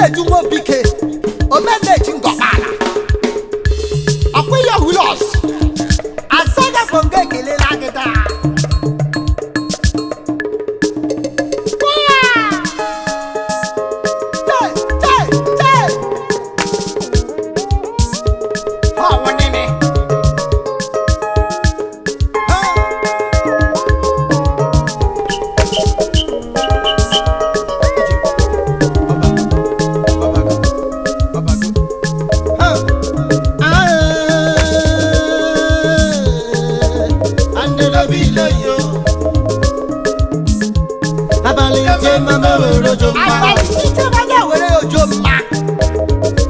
Chinedu Nwobike, Omeneji Ngọkpala, Ọkwa Hulos, Asaga Bongo ekelela gị taa. Kwaa! Chai, chai, chai! Ọ wụ nini. Abalị nche mama were ojo mma. Abalị nche mama were ojo mma.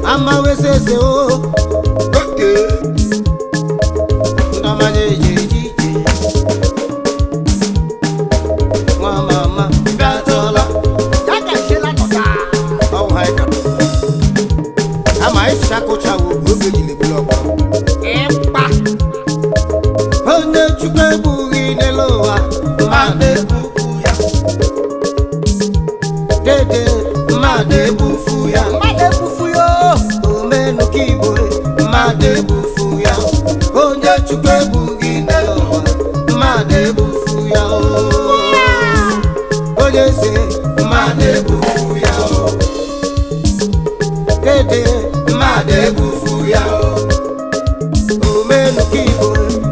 Ama wesese o. Ndọmanye eje eje ije. Nwa mama bịatụla. Ya ka nchela nọ taa. Ọwụ ha ịka. Ama ịcha kụchawo oge jiri bụrụ ọgbọ. Ịkpa. Onye Chukwu egbughị n'elu ụwa, mmadụ egbufu ya. Dede, mmadụ egbufu ya. Mmadụ egbufu ya o. Omenuka Igbo, mmadụ egbufu ya. Onye Chukwu egbughị n'elu ụwa, mmadụ egbufu ya o. Onye eze, mmadụ egbufu ya o. Dede, mmadụ egbufu ya o. Omenuka Igbo,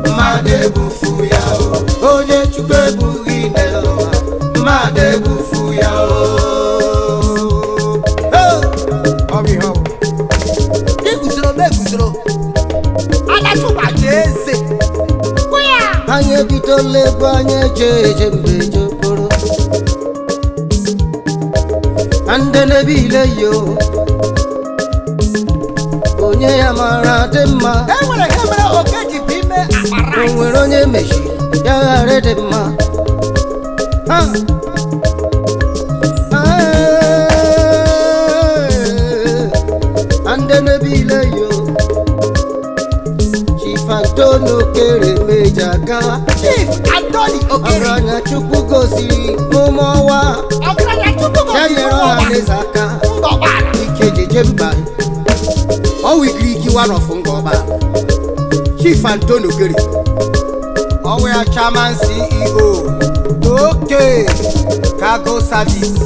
mmadụ egbufu ya o. Onye Chukwu egbughị n'elu ụwa, mmadụ egbufu ya o. Hey! Ọ bụ ihe ọ bụ. Gị guzoro m eguzoro. Anachụgbaji eze. Kwaa! Anyị ebidola egwu, anyị eje eje mgbe eje okporo ndị n'ebe ile yo onye ya mara dị mma. E nwere ihe mere oke ji bụ ime akpa O rice. nwere onye mechiri ya ghara ịdị mma. Ha! Ah, ndị n'ebe ile yo Chief Antonio Okere meja gaa. Chief Anthony Okere. Ọgaranya Chukwu gosiri ụmụọwa. Ọgaranya Chukwu Ya gosiri nyere ọha ụwa. na eze aka. Ngọkpala. Ike jeje mba, ọwụ igirigi one of Ngọba. Chief Antonio Okere, ọwụ ya chairman, CEO, OK Cargo Service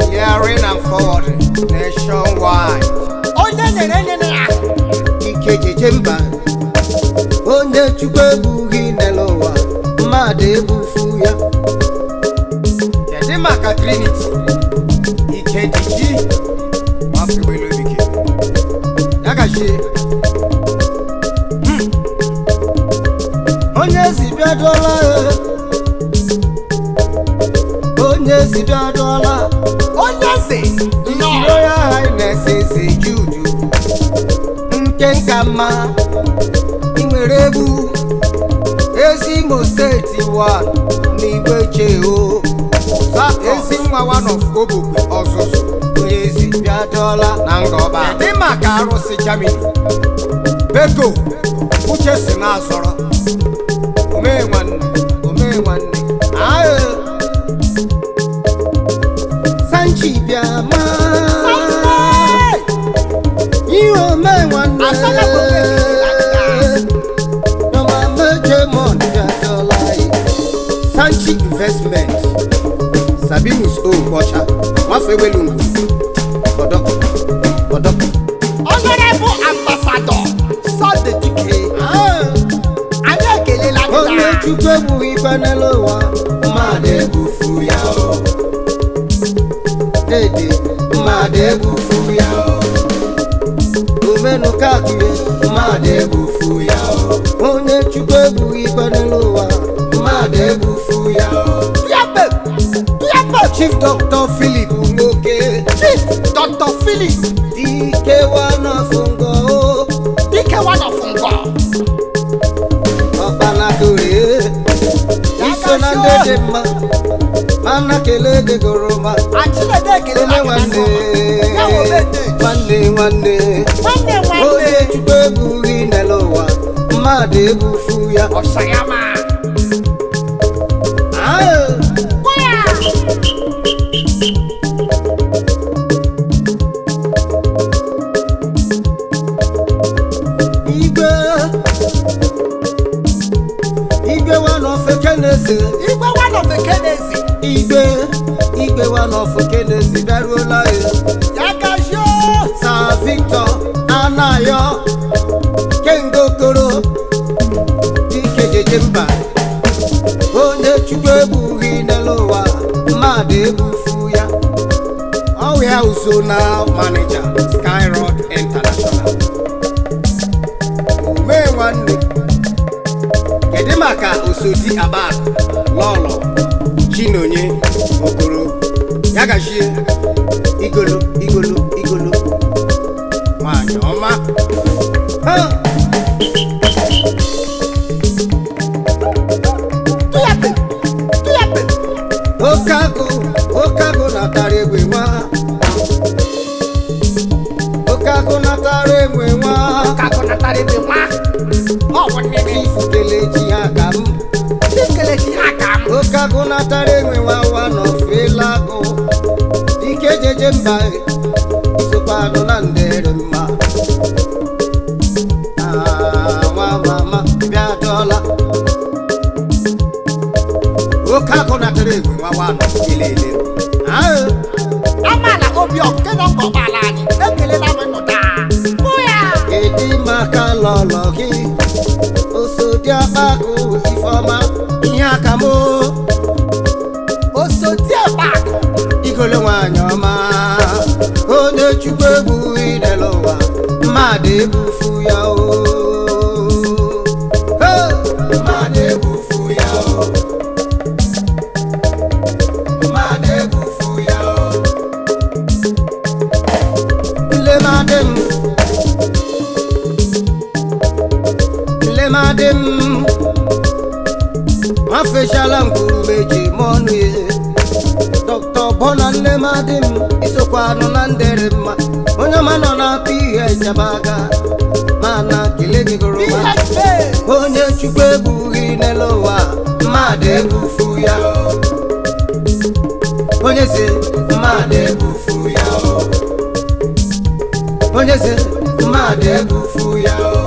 Clearing and Forwarding nationwide. Onye nyere nyere ya. Ike jeje mba, onye Chukwu egbughị n'elu ụwa, mmadụ egbufu ya. Kedu maka Trinity Ikediji Nwafegbelobike ya gazie? Onye ezi bịadụọla e. Onye ezi bịadụọla. Onye eze. His Nnọọ. Royal Highness Eze Judu nke nka mma ị nwere egbu ezi Imo Steeti 1 n'Igwe cheo ezi nwa one of Obogwe ọzụzụ, onye ezi bịadọla na Ngọba. Dị maka arụsị Germany beko uche si na-azọrọ omee nwanne, omee nwanne ae Sanchi bịa ma. Sunday! Ihe ome nwanne. Asaka bụ Nọmba meje mon bịadọla. Sanchi Investment, Sabinus O Kọcha nwafọ ewelu ngwu ọdọ ọdọ. Honorable Ambassador Sunday Dike. Anyị ekelela gị Onye taa. Chukwu egbughị ife n'elu ụwa, mmadụ egbufu ya o. Dede, mmadụ egbufu ya o. Omenukakire, mmadụ egbufu ya o. Onye Chukwu egbughị ife n'elu ụwa, mmadụ egbufu ya o. Tuyape! Tuyape! Chief Dr. Philip Nwoke. Chief Dr. Philip. Dike Wanafungo o. Dike one of Ngọ. Ọkpanakore iso na ndị dị mma, mana kelee gị gụrụ ma. Achinedu ekelela Ele gị nwanne. taa. Ya wụ Omende. Nwanne, nwanne. Nwanne, Onye nwanne. Chukwu egbughị n'elu ụwa, mmadụ egbufu ya. Ọsayama. Ah! Kwaya! Igwe igwe one of Okenezi bịaruola ya. Ya gajie. Sir Victor Anayo Kengokoro dike jeje mba onye Chukwu egbughị n'elu ụwa mmadụ egbufu ya. Ọwụ ya zonal manager Skyrod International. Ume nwanne, kedu maka Osodi Abak Lọlọ Chinonye Okoro? Ya gajie igolo igolo igolo nwanyị ọma. Ha! Tuyape tuyape. Okago okago natara egbe nwa, okago natara egbe nwa. Kakọ natara ebe nwa. Ọ bụ nne gị. Chifu Kelechi ha ka m. Kelechi ha ka m. Okago natara egbe nwa nwa nọfelago dike jeje mba isokwanụ na ndere mma. Ah, nwa mama bịa dọla. Okago natara egbe nwa nwa nọfelele. Ah! Amaala obi ọgụ nke nọ mba ọgbala anyị. Ekelela m nnụ taa. Bụya. Kedu maka lọlọ gị Osodiakpakụ Ifeọma ihe aka m? Osodi Akpakụ. Igolo nwanyị ọma, onye Chukwu egbughị n'elu ụwa mmadụ egbufu ya o. Hey! Mmadụ egbufu ya o. Mmadụ egbufu ya o. Nlemadị m, nlemadị m mafechala ngwuru meji m ọnụ ya. Dr. Bona nlemadị m isokwanụ na ndere mma, onye ọma nọ na-apụ ihe enyemaka mana kele gị gụrụ ma. PHA. Onye Chukwu egbughị n'elu ụwa mmadụ egbufu ya. Onye si mmadụ egbufu ya o. Onye si mmadụ egbufu ya o.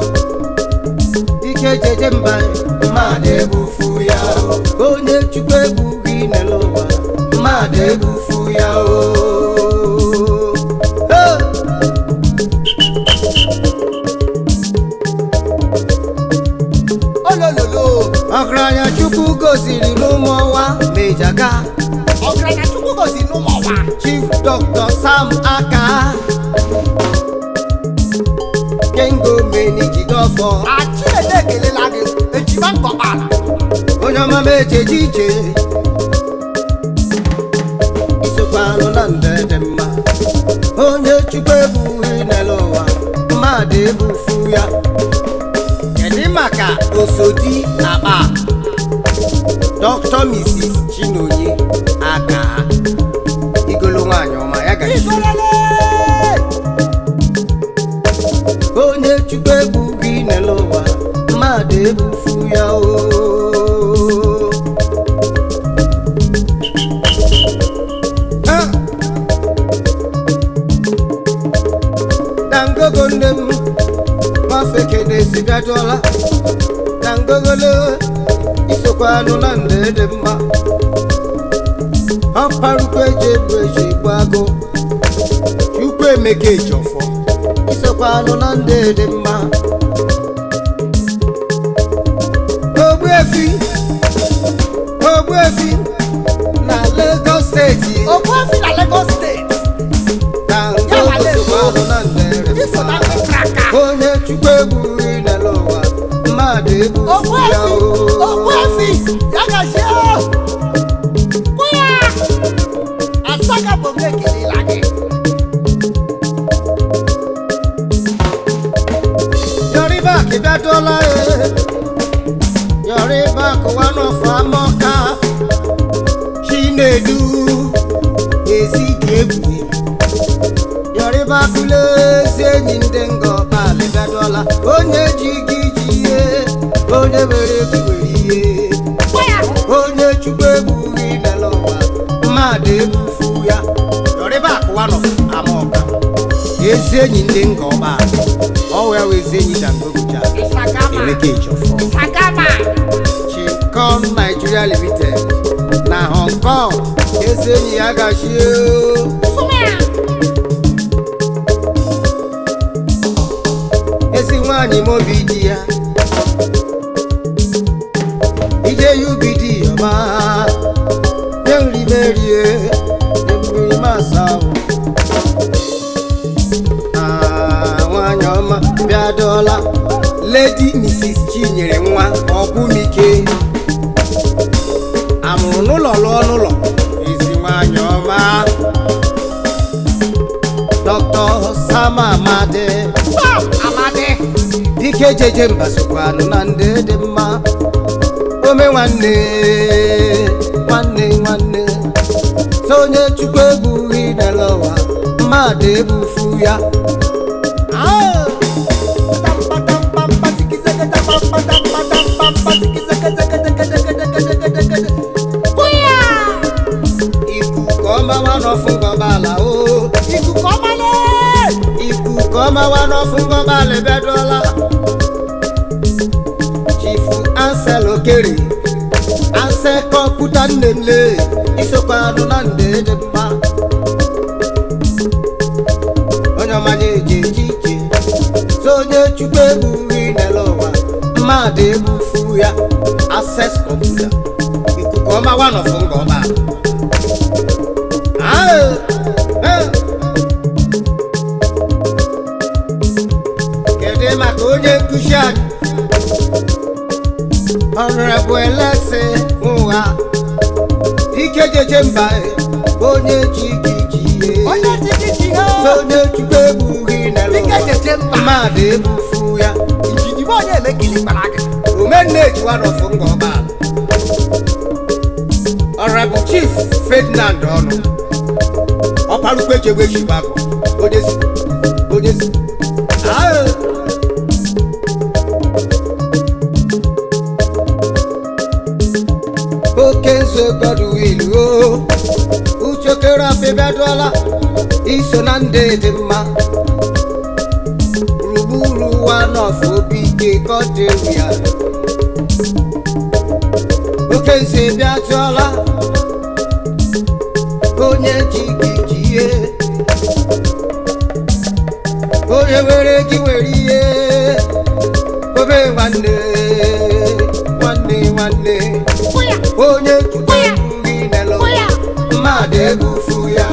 Ike jeje mba mmadụ egbufu ya o. Onye Chukwu egbughị n'elu ụwa mmadụ egbufu ya o. Hey! Olololo. Ọgaranya Chukwu goziri n'ụmụ ọnwa mejaga. Ọgaranya Chukwu goziri n'ụmụ ọwa. Chief Dr. Sam Aka Kengo Meni Jidofọ. Achilede ekelela gị. Ejima nke ọgbala. Onye ọma mejeje ije isokwanụ na nde dị mma, onye Chukwu egbughị n'elu ụwa mmadụ egbufu ya. Kedu maka Osodi Akpa Dr. Mrs. Chinonye Aka igolo nwanyị ọma ya gaji. Igolele. Onye Chukwu egbughị n'elu ụwa mmadụ egbufu ya o. Ha! Dangogo nne m nwafekene si bịajụọla dangogolo isokwanụ na ndị dị mma ọparukwa eji egbu eji egbu agụ Chukwu Emeka Ejiofor isokwanụ na ndị dị mma. Ogbuefi Ogbuefi na Lagos Steeti. Ogbuefi na Lagos Steeti. Na sokwanụ na ndị dị Iso na mma ndị kraka. Onye Chukwu egbughị n'elu ụwa mmadụ egbufu ya Ogbuefi. o. Ogbuefi. Ya gazie. Bụya. Asaka bụ m ekelela gị. Yọrịbak bịadụọla e. Yọrịbak one of Amọka Chinedu ezi dị egwu. Yọrịbak lezi enyi ndị ngọbalị bịadụọla, onye ji gị ji ihe, onye were gị were ihe. Bụya. Onye Chukwu egbughị n'elu ụwa mmadụ egbufu ya. Yọrịbak one of Amọka ezi enyi ndị ngọbalị ọwụ ya wụ ezi enyi Dangote Isakama. Emeka Ejiofor. Isakama. Chincon Nigeria Limited na Hong Kong. Eze enyi ya gachie. Ezi nwanyị mobi di ya. Ije yubi di ọma. Nye nri merie. Nye mmiri masa ahụ. Nwanyị ọma bịa dọla. Lady Mrs. Chinyere nwa ọkwụmike. Amụrụ n'ụlọ lụọ n'ụlọ. Ezi nwanyị ọma. Dr. Sam Amadi. Sam Amadi. Dike jeje mba sokwanụ na ndị dị mma. Ome nwanne nwanne nwanne. Sonye Chukwu egbughị n'elu ụwa, mmadụ egbufu ya. Ikuku ọma nwa n'ọfụ ngọbala o. Ikuku ọma lee. Ikuku ọma nwa n'ọfụ ngọbala ebedola. Chifu Ansel Okere, Ansel kọmputa nne m lee, isokwa anụ na ndị dị mma. Onye ọma na-eje eje ije, so onye Chukwu egbughị n'elu ụwa, mmadụ egbufu ya. Access kọmputa, ikuku ọma nwa n'ọfụ ngọbala. Ah, eh. Kedu maka onye nkuzi anyị? Honorable Elexi Nwa. Dike jeje mba, onye ji gị ji ihe. Onye ji gị ji ihe. Onye Chukwu egbughị n'elu Dike ụwa, jeje mba. mmadụ egbufu ya. Ijiji onye emekili kpara gị. Omenne ejiwa n'ọfụ nga ọbala. Honorable Chief Ferdinand Ọnụ. Ọparukwe chegbe chibagụ. Onyezi. Onyezi. Ah. Oke nso Godwill o. Uche okere afọ bịadụọla. Iso na ndị dị mma. Gburugburu ụwa nọfụ obi ike ka ọ dị egwu ya. Oke nso bịatụọla. Onye ji gị ji ihe. Onye were gị were ihe. Obe nwanne nwanne nwanne. Onye Chukwu egbughị n'elu ụwa, mmadụ egbufu ya.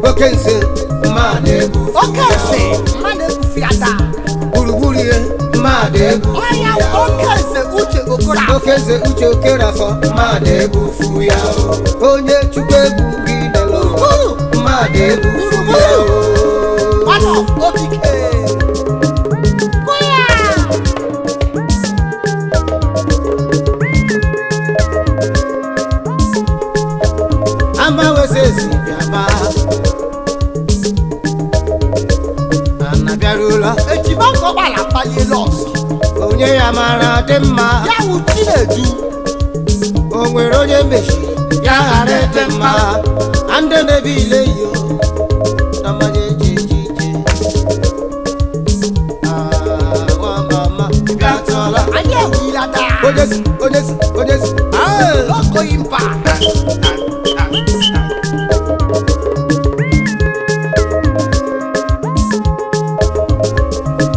Oke nse mmadụ egbufu Oke ya. nse mmadụ egbufu ya taa. Gburugburu ihe mmadụ egbufu Ọya ya. oke nse Uche Okorafor. Oke nze Uche Okerafọ mmadụ egbufu ya. Onye Chukwu egbughị n'elu ụwa, mmadụ egbufu ya. One of Obike. Amawesezi bịaba. Ana bịarula. Ejima nke ọgbala mgbali ọzọ. Onye ya mara dị mma. Ya wụ Chinedu. O nwere onye mechiri ya ghara ịdị mma. Ndị na-ebi ile yo na mmanya eji eji ije. Ah, nwa mama bịatụọla. Anyị ewuila taa. Onyezi, onyezi, onyezi. Ah! No going back.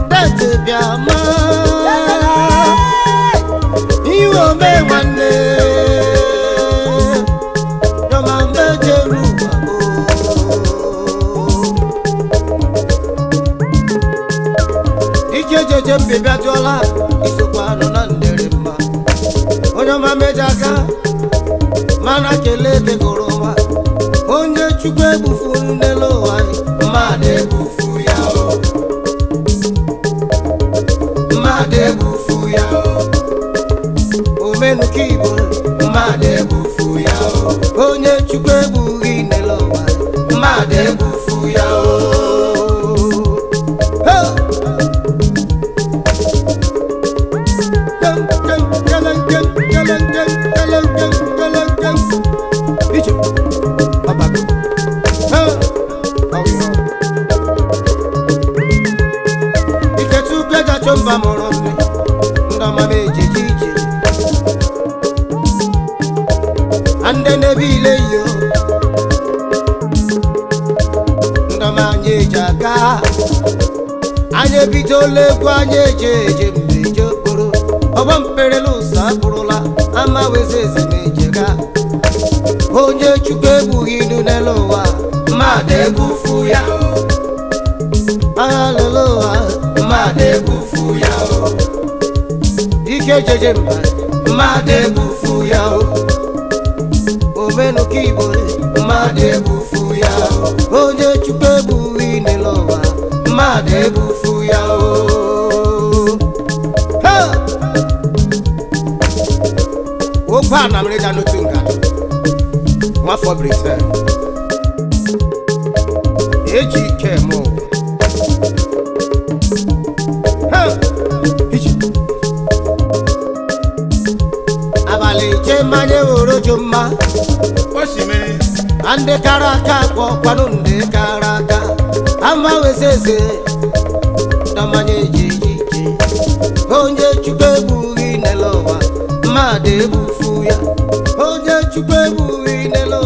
Dete bịama. Iwe ome nwanne. Yọma mmejeru ụwa o. Ike jeje mbe bịajụọla, isokwa anụ na ndere mma. Onye ọma meje aka, mana kelee degoro ọma. Onye Chukwu egbufuru n'elu ụwa, mmadụ egbufu ya o. Mmadụ egbufu ya o. Omenuka Igbo, mmadụ egbufu ya o. Onye Chukwu egbughị n'elu ụwa, mmadụ egbufu ya o. Hey! Kem, kem, kelen, kem, kelen, kem, kelen, kem, kelen, kem. Iche. Ọbàgò. Hey! Ọwụwa. Iketu peja chomba mụrụ nne, ndọma m ejeje ije. Ndị n'ebe ile yo ndọm anyị eji aga, anyị ebidola egwu, anyị eje eje mgbe eje okporo ọgbọ mperela ụzọ abụrụla ama weze eze ma ejega. Onye Chukwu egbughị inu n'elu ụwa, mmadụ egbufu ya. Agha lele ụwa, mmadụ egbufu ya. Dike jeje mba, mmadụ egbufu ya. Omenuka Igbo, mmadụ egbufu ya. Onye Chukwu egbughị n'elu ụwa, mmadụ egbufu ya o. Ha! Okwu a na mmerịda n'otu nga nwafọ Britain eji ike eme ụwa. Ha! Iji. Abalị je mmanya were ju mma. Osimiri. Ndị kara aka kpọkwanụ ndị kara aka ama wezeze ndọmanya eji eji ije. Onye Chukwu egbughị n'elu ụwa, mmadụ egbufu ya. Onye Chukwu egbughị n'elu